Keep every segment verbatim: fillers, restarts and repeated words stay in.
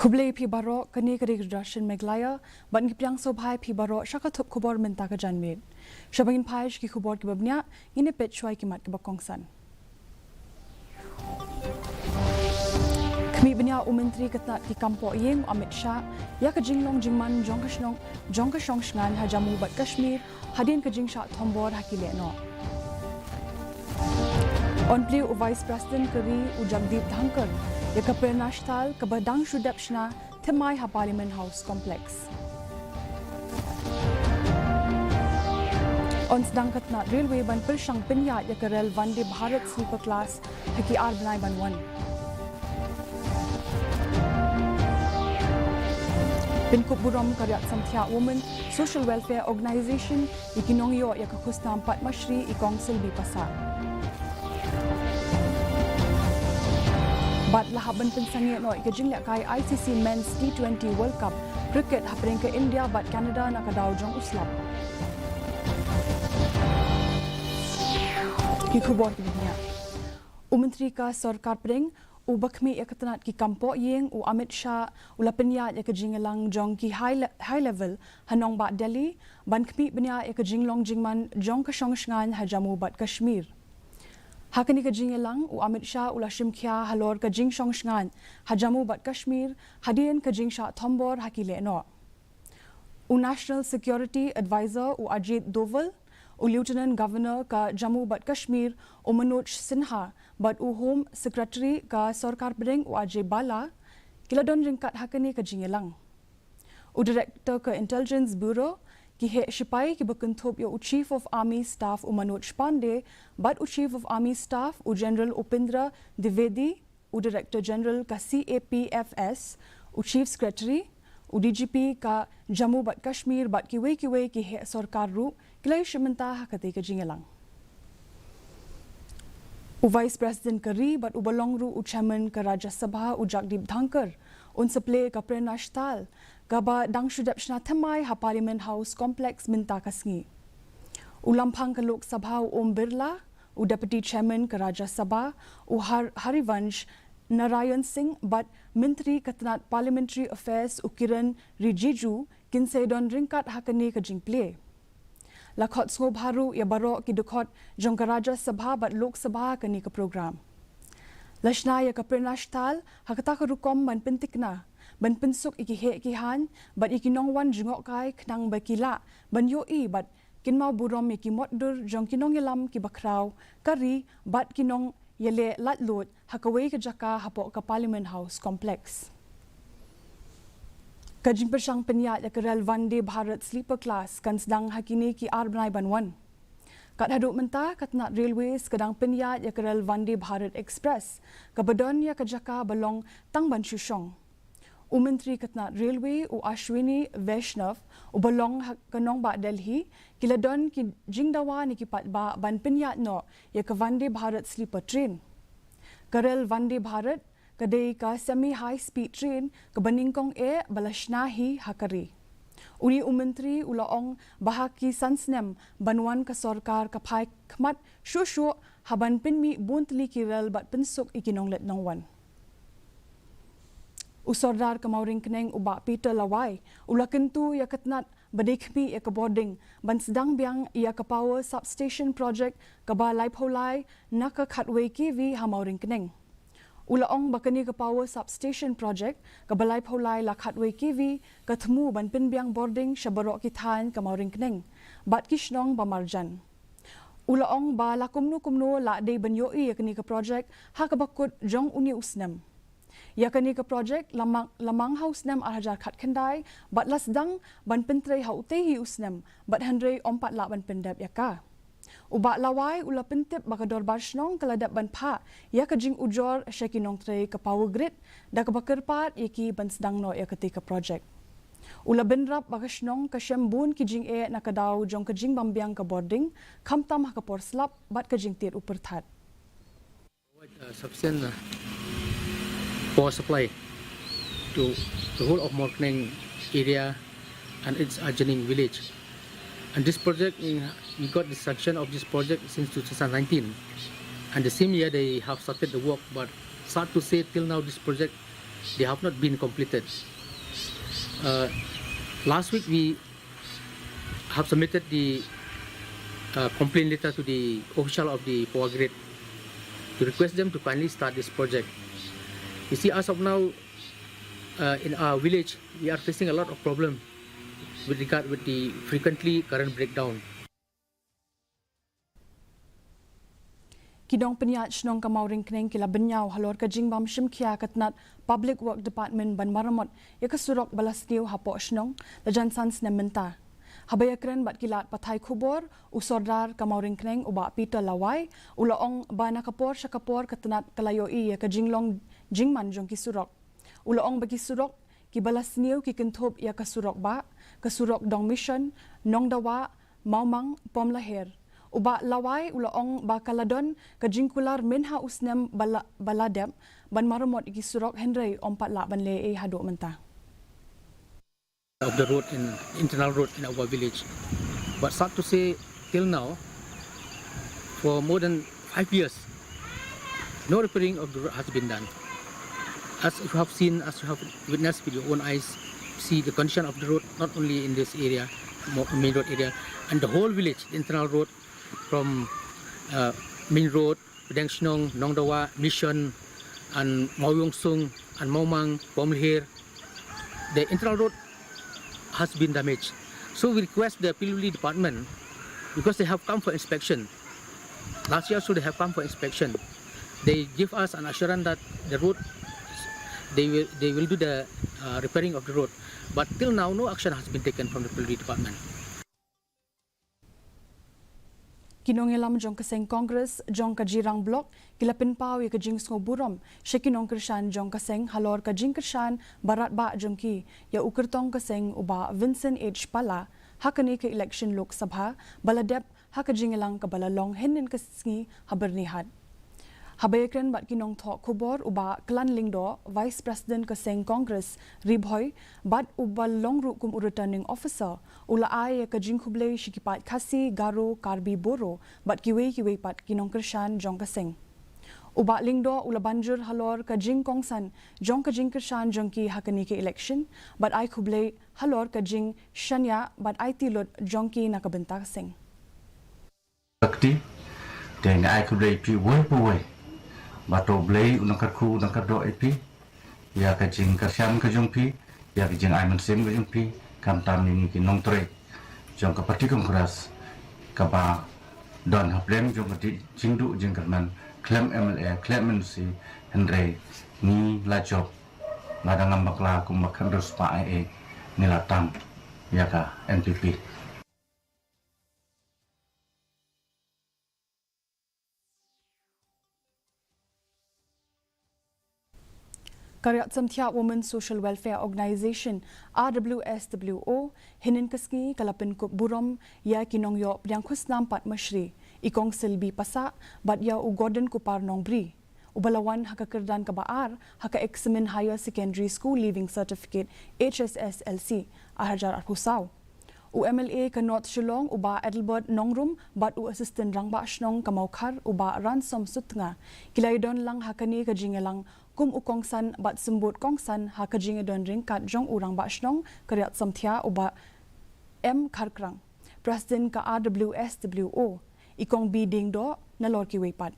Khublei phi baroh, kane ka dei ka Doordarshan Meghalaya, bad ngi pdiang sngewbha ïa phi baroh sha ka thup khubor mynta ka janmiet. Sha ba ngin phai sha ki khubor kiba bniah, ngin ïa peit shuwa ïa ki mat kiba kongsan. Khmih bniah u Myntri ka tnat ki kam poh ïing u Amit Shah ïa ka jinglong jingman jong ka shnong, jong ka shong shngain ha Jammu bad Kashmir, hadien ka jingshah thombor ha ki lehnoh. Yn plie u Vice President ka ri u Jagdeep Dhankhar ïa ka Prerna Sthal kaba dang shu dep shna thymmai ha Parliament House Complex. Yn sdang ka tnat Railway ban pyrshang pynïaid ïa ka rel Vande Bharat Sleeper Class ha ki ar bnai ban wan. Pynkup burom ka Riat Samthiah Women Social Welfare Organization ïa ki nongïoh ïa ka khusnam Padma Shri i Kong Silby Passah. Bad la hap ban pynsangeh noh ïa ka jinglehkai I C C Men's T twenty World Cup Cricket hapdeng ka India bad Canada na ka daw jong u slap. Ki khubor kiba bniah. U Myntri ka Sorkar Pdeng uba khmih ïa ka tnat ki kam poh ïing u Amit Shah u la pynïaid ïa ka jingïalang jong ki high, le-, high level ha nongbah Delhi ban khmih bniah ïa ka jinglong jingman jong ka shong shngain ha Jammu bad Kashmir. Ha kane ka jingïalang u Amit Shah u la shim khia halor ka jingshong shngain ha Jammu bad Kashmir hadien ka jingshah thombor ha ki lehnoh. U National Security Advisor u Ajit Doval, u Lieutenant Governor ka Jammu bad Kashmir u Manoj Sinha bad u Home Secretary ka Sorkar Pdeng u Ajay Bhalla ki la don ryngkat ha kane ka jingïalang. U Director ka Intelligence Bureau, ki heh shipai kiba kynthup ïa u Chief of Army Staff u Manoj Pandey bad u Chief of Army Staff u General Upendra Dwivedi, u Director General ka C A P F S, u Chief Secretary, u D G P ka Jammu bad Kashmir bad kiwei kiwei ki heh sorkar ruh ki la ïashim bynta ha katei ka jingïalang. U Vice President ka ri bad uba long ruh u Chairman ka Rajya Sabha u Jagdeep Dhankhar un sa plie ïa ka Prerna Sthal kaba dang shu dep shna thymmai ha Parliament House Complex mynta ka sngi. U Lamphang ka Lok Sabha u Om Birla, u Deputy Chairman ka Rajya Sabha u Har-, Harivansh Narayan Singh bad Myntri ka tnat Parliamentary Affairs u Kiren Rijiju kin sa ïadon ryngkat ha kane ka jingplie. La khot sngewbha ruh ïa baroh ki dkhot jong ka Rajya Sabha bad Lok Sabha ha kane ka program. La shna ïa ka Prerna Sthal ha kata ka rukom ban pyntikna, ban pynsuk ïa ki heh ki haiñ bad ïa ki nongwan jngohkai khnang ba ki lah ban ïohi bad kynmaw burom ïa ki motdur jong ki nongïalam kiba khraw ka ri bad ki nongïaleh laitluid ha kawei ka jaka hapoh ka Parliament House Complex. Ka jingpyrshang pynïaid ïa ka rel Vande Bharat Sleeper Class kan sdang ha kine ki ar bnai ban wan. Kat haduh mynta ka tnat Railways ka dang pynïaid ïa ka rel Vande Bharat Express kaba don ïa ka jaka ba long tang ban shu shong. U Myntri ka tnat Railway u Ashwini Vaishnaw uba long ha ka nongbah Delhi ki la don ki jingdawa ne ki paidbah ban pynïaid noh ïa ka Vande Bharat Sleeper Train. Ka rel Vande Bharat ka dei ka semi high speed train kaba nyngkong eh ba la shna hi ha ka ri. Une u Myntri u la ong ba ha ki san snem ban wan ka sorkar ka phai khmat shuh shuh ha ban pynmih bun tylli ki rel bad pynsuk ïa ki nongleit nongwan. U Sordar ka Mawryngkneng u Bah Peter Lawai u la kyntu ïa ka tnat ba dei khmih ïa ka bording ban sdang biang ïa ka Power Substation Project kaba laiphew lai na ka khatwei K V ha Mawryngkneng. U la ong ba kane ka Power Substation Project kaba laiphew lai la khatwei K V ka thmu ban pynbiang bording sha baroh ki thaiñ ka Mawryngkneng bad ki shnong ba marjan. U la ong ba la kumno kumno la dei ban ïohi ïa kane ka project ha kaba kut jong une u snem. Ïa kane ka project la mang, la mang ha u snem ar hajar khatkhyndai bad la sdang ban pyntrei ha utei hi u snem bad hynrei ym pat lah ban pyndep ïa ka. U Bah Lawai u la pyntip ba ka Dorbar Shnong ka la dep ban phah ïa ka jingujor sha ki nongtrei ka Power Grid da kaba kyrpad ïa ki ban sdang noh ïa katei ka project. U la bynrap ba ka shnong ka shem bun ki jingeh na ka daw jong ka jingbymbiang ka bording, khamtam ha ka por slap bad ka jingtied u pyrthat. Provide, uh, sufficient, uh, power supply to the whole of Mawryngkneng area and its adjoining village. And this project, uh, we got the sanction of this project since two thousand nineteen. And the same year they have started the work, but sad to say till now this project They have not been completed. Uh, last week we have submitted the uh, complaint letter to the official of the Power Grid to request them to kindly start this project. You see, as of now, uh, in our village, we are facing a lot of problem with regard with the frequently current breakdown. Ki nongpynïaid shnong ka Mawryngkneng ki la bynñiaw halor ka jingbym shim khia ka tnat Public Work Department ban maramot ïa ka surok ba la sniew hapoh shnong la jan san snem mynta. Haba ïakren bad ki lad pathai khubor, u Sordar ka Mawryngkneng u Bah Peter Lawai u la ong ba na ka por sha ka por ka tnat ka la ïohi ïa ka jinglong jingman jong ki surok. U la ong ba ki surok kiba la sniew ki kynthup ïa ka surok bah, ka surok Dong Mission, Nongdawa, Mawmang, Pomlaher. U Bah Lawai u la ong ba ka la don ka jingkular mynha u snem ba la, ba la dep ban maramot ïa ki surok, hynrei ym pat lah ban leh ei haduh mynta. Of the road in internal road in our village. But sad to say, till now, for more than five years, no repairing of the road has been done. As you have seen, as you have witnessed with your own eyes, see the condition of the road, not only in this area, mo- main road area, and the whole village, the internal road from uh, main road, Pdeng Shnong, Nongdawa, Mission, and Mawiong Sung, and Maumang, Pomlhir, the internal road has been damaged. So we request the P W D department, because they have come for inspection. Last year also they have come for inspection. They give us an assurance that the road, they will, they will do the uh, repairing of the road. But till now, no action has been taken from the P W D department. Ki nongïalam jong ka seng Congress jong ka Jirang Block ki la pynpaw ïa ka jingsngewburom sha ki nongkyrshan jong ka seng halor ka jingkyrshan barat bah jong ki ïa u kyrtong ka seng u Bah Vincent H Pala ha kane ka election Lok Sabha ba la dep ha ka jingïalang kaba la long hynnin ka sngi ha Byrnihat. Haba ïakren bad ki nongthoh khubor, u Bah Klan Lyngdoh, Vice President ka seng Congress Ri Bhoi bad uba long ruh kum u Returning Officer, u la ai ïa ka jingkhublei sha ki paid Khasi, Garo, Karbi, Boro bad kiwei kiwei pat ki nongkyrshan jong ka seng. U Bah Lyngdoh u la ban jur halor ka jingkongsan jong ka jingkyrshan jong ki ha kane ka election bad ai khublei halor ka jingshaniah bad aiti lut jong ki na ka bynta ka seng. Ka kti, te nga ai khublei ïa phi uwei pa uwei. Ba to U Blei un nang kyrkhu un nang kyrdoh ïa phi ïa ka jingkyrshan ka jong phi, ïa ka jingai mynsiem ka jong phi, khamtam ïa ngi ki nongtrei jong ka party Congress kaba don hapdeng jong ka jingduh jingkyrmen khlem MLA khlem MDC, hynrei ngi la jop, lada ngam bakla kumba khyndai spah eh ngi la tam ïa ka NPP. Ka Riat Samthiah Women Social Welfare Organisation, RWSWO, hynnin ka sngi ka la pynkup burom ïa ki nongïoh pdiang khusnam Padma Shri, i Kong Silby Passah bad ïa u Gordon Kupar Nongbri, uba la wan ha ka kyrdan kaba ar ha ka eksamin Higher Secondary School Leaving Certificate, HSSLC, ar hajar arphew saw. U MLA ka North Shillong, u Bah Adelbert Nongrum bad u Assistant Rangbah Shnong ka Mawkhar, u Bah Ransom Sutnga, ki la ïadon lang ha kane ka jingïalang kum u kongsan bad symbud kongsan ha ka jingïadon ryngkat jong u Rangbah Shnong ka Riat Samthiah, u Bah M Kharkrang, President ka RWSWO, i Kong B Diengdoh, nalor kiwei pat.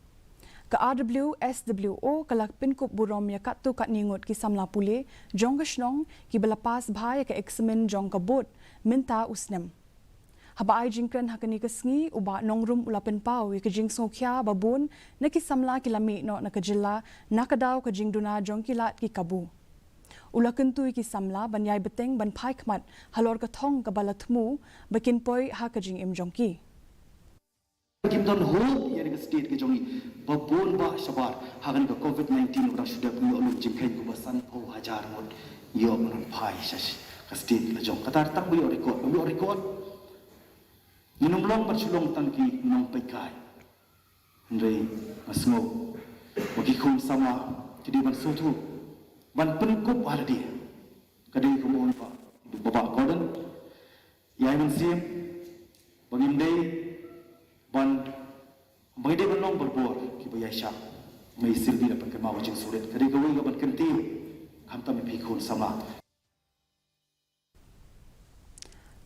Ka RWSWO ka la pynkup burom ïa katto katne ngut ki samla pule jong ka shnong kiba la pass bha ïa ka eksamin jong ka board mynta u snem. Haba ai jingkren ha kane ka sngi, u Bah Nongrum u la pynpaw ïa ka jingsngewkhia babun na ki samla ki la mih noh na ka jylla na ka daw ka jingduna jong ki lad ki kabu. U la kyntu ïa ki samla ban ïai bteng ban phai khmat halor ka thong kaba la thmu ba kin poi ha ka jingim jong ki. Kim don hope ïa ka state ka jong ngi ba bun bah shabar ha kane ka covid nineteen ba dang shu dep, ngi ïoh lum jingkheiñ kumba sanphew hajar ngut, ïoh ban phai sha ka state la jong. Kata tang ba ïoh record, ba ïoh record. Ngi nym long ban shu long tang ki nongpeitkai. Hynrei nga sngew ba ki khun samla ki dei ban sngewthuh, ban pynkup ha lade. Ka dei kumba ong ba, ba, ba Gordon, ïa ai mynsiem ba ngim dei ban, ba ngi dei ban long barabor kiba ïaishah. Mei Silby la pynkynmaw ka jingsngewrit, ka dei kawei ka ban kyntiew Khamtam ïa phi khun samla.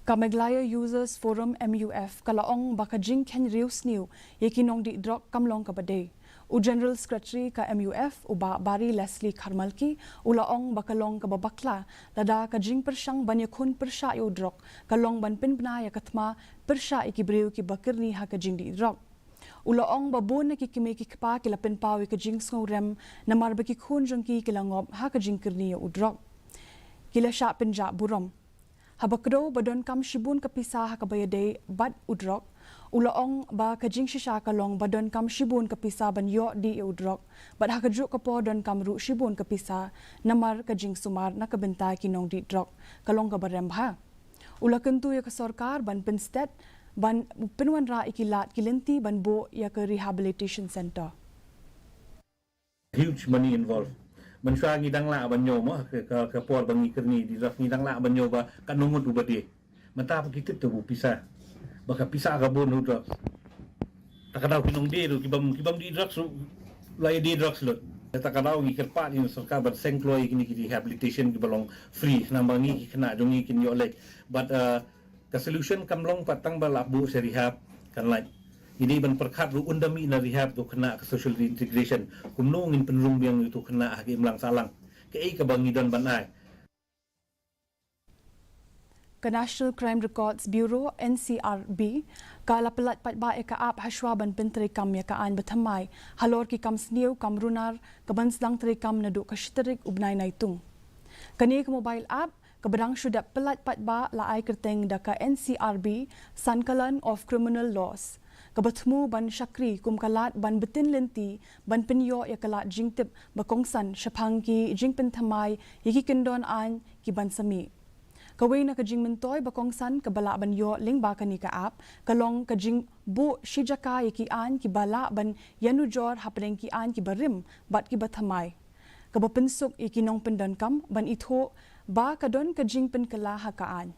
Ka Meghalaya Users Forum, M U F, ka la ong ba ka jingkheiñ riewsniew ïa ki nongdih drok kam long kaba dei. U General Secretary ka M U F, u Bah Barry Leslie Kharmalki, u la ong ba ka long kaba bakla lada ka jingpyrshang ban ïakhun pyrshah ïa u drok ka long ban pynbna ïa ka thma pyrshah ïa ki briew kiba kyrni ha ka jingdih drok. U la ong ba bun na ki kmie ki kpa ki la pynpaw ïa ka jingsngewrem namar ba ki khun jong ki ki la ngop ha ka jingkyrni ïa u drok. Ki la shah pynjah burom. Haba kdew ba donkam shibun ka pisa ha kaba ïadei bad u drok, u la ong ba ka jingshisha ka long ba donkam shibun ka pisa ban ïoh dih ïa u drok, bad ha kajuh ka por donkam ruh shibun ka pisa namar ka jingsumar na ka bynta ki nongdih drok ka long kaba rem bha. U la kyntu ïa ka sorkar ban pynsted ban pynwanrah ïa ki lad ki lynti ban buh ïa ka rehabilitation center. Huge money involved. Mynshuwa ngi dang lah ban ñiew mo, ka, ka, ka por ba ngi kyrni dih drugs ngi dang lah ban ñiew ba katno ngut uba die. Mynta pat ki tip te u pisa. Ba ka pisa ka bun u drugs. Ta ka daw ki nongdie ruh, ki bym, ki bym dih drugs ruh la ïa die drugs lut. Ta ka daw ngi kyrpad ïa ka sorkar ban seng kloi ïa kine ki rehabilitation kiba long free. Namar ngi ki khynnah jong ngi kin ïoh leit. But, uh, ka solution kam long pat tang ba lah buh sha rehab, kan lait. Ngi dei ban pyrkhat ruh ynda mih na rehab to khynnah ka social reintegration. Kumno ngin pynrung biang ïa to khynnah ha ka imlang sahlang. Kaei kaba ngi don ban ai. Ka National Crime Records Bureau, N C R B, ka la pyllait paidbah ïa ka app hashwa ban pyntreikam ïa ka aiñ bathymmai halor ki kam sniew kam runar kaban sdang treikam naduh ka shi tarik u bnai Naitung. Kane ka mobile app kaba dang shu dep pyllait paidbah la ai kyrteng da ka N C R B Sankalan of Criminal Laws, kaba thmu ban shakri kum ka lad ban btin lynti ban pynïoh ïa ka lad jingtip ba kongsan shaphang ki jingpynthymmai ïa ki kyndon aiñ kiban sa mih. Kawei na ka jingmyntoi ba kongsan kaba lah ban ïoh lyngba kane ka app ka long ka jingbuh shi jaka ïa ki aiñ kiba lah ban ïanujor hapdeng ki aiñ kiba rim bad kiba thymmai, kaba pynsuk ïa ki nongpyndonkam ban ithuh ba ka don ka jingpynkylla ha ka aiñ.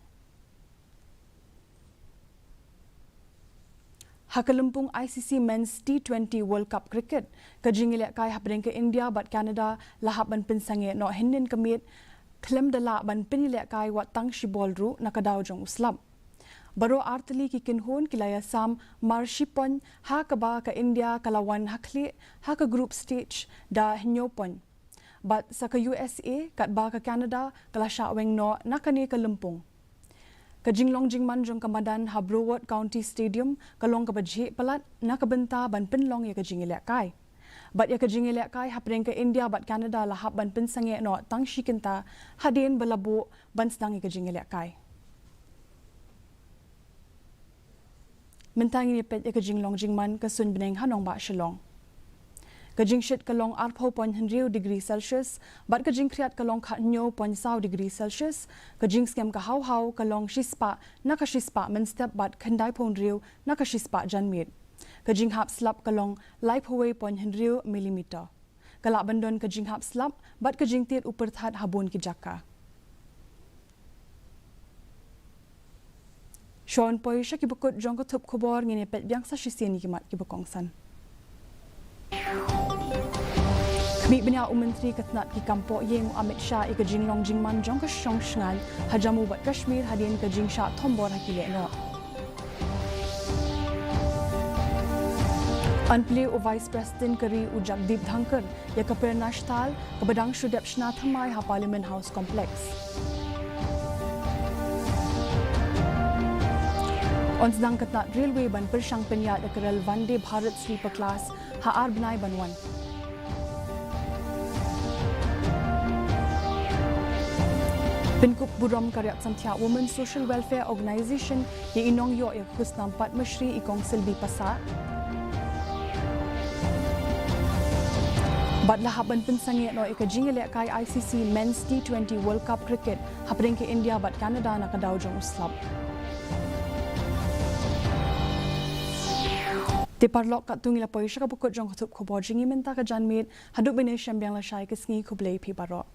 Ha ka lympung I C C Men's T twenty World Cup Cricket, ka jingïalehkai hapdeng ka India bad Canada la hap ban pynsangeh noh hynnin ka miet khlem da lah ban pynïalehkai wat tang shi bol ruh na ka daw jong u slap. Baroh artylli ki kynhun ki la ïasam mar shi point ha kaba ka India ka la wan ha khlieh ha ka group stage da hynñiew point. Bad sa ka U S A katba ka Canada ka la shah weng noh na kane ka lympung. Ka jinglong jingman jong ka madan ha Broward County Stadium ka long kaba jhieh palat na ka bynta ban pynlong ïa ka jingïalehkai. Bad ïa ka jingïalehkai hapdeng ka India bad Canada la hap ban pynsangeh noh tang shi kynta hadien ba la buh ban sdang ïa ka jingïalehkai. Mynta ngin ïa peit ïa ka jinglong jingman ka suiñ bneng ha nongbah Shillong. Ka jingshit ka long arphew point hynriew degree Celsius bad ka jingkhriat ka long khathynñiew point saw degree Celsius. Ka jingsngem ka haw haw ka long shispah na ka shispah mynstep bad khyndaiphew hynriew na ka shispah janmiet. Ka jinghap slap ka long laiphew wei point hynriew millimeter. Ka lah ban don ka jinghap slap bad ka jingtied u pyrthat ha bun ki jaka. Shuwa ban poi sha kiba kut jong ka thup khubor ngin ïa peit biang sa shisien ïa ki mat kiba kongsan. Khmih bniah u Myntri ka tnat ki kam poh ïing u Amit Shah ïa ka jinglong jingman jong ka shong shngaiñ ha Jammu bad Kashmir hadien ka jingshah thombor ha ki lehnoh. Yn plie u Vice President ka ri u Jagdeep Dhankhar ïa ka Prerna Sthal kaba dang shu dep shna thymmai ha Parliament House Complex. Yn sdang ka tnat Railway ban pyrshang pynïaid ïa ka rel Vande Bharat Sleeper Class ha ar bnai ban wan. Pynkup burom ka Riat Samthiah Women Social Welfare Organisation ïa i nongïoh ïa ka khusnam Padma Shri i Kong Sylvie Passah. Bad la hap ban pynsangeh noh ïa ka jingïalehkai I C C Men's T twenty World Cup Cricket hapdeng ka India bad Canada na ka daw jong u slap. Te paralok katto ngi la poi sha kaba kut jong ka thup khubor jong ngi mynta ka janmiet, haduh ban ïashem biang lashai ka sngi, khublei phi baroh.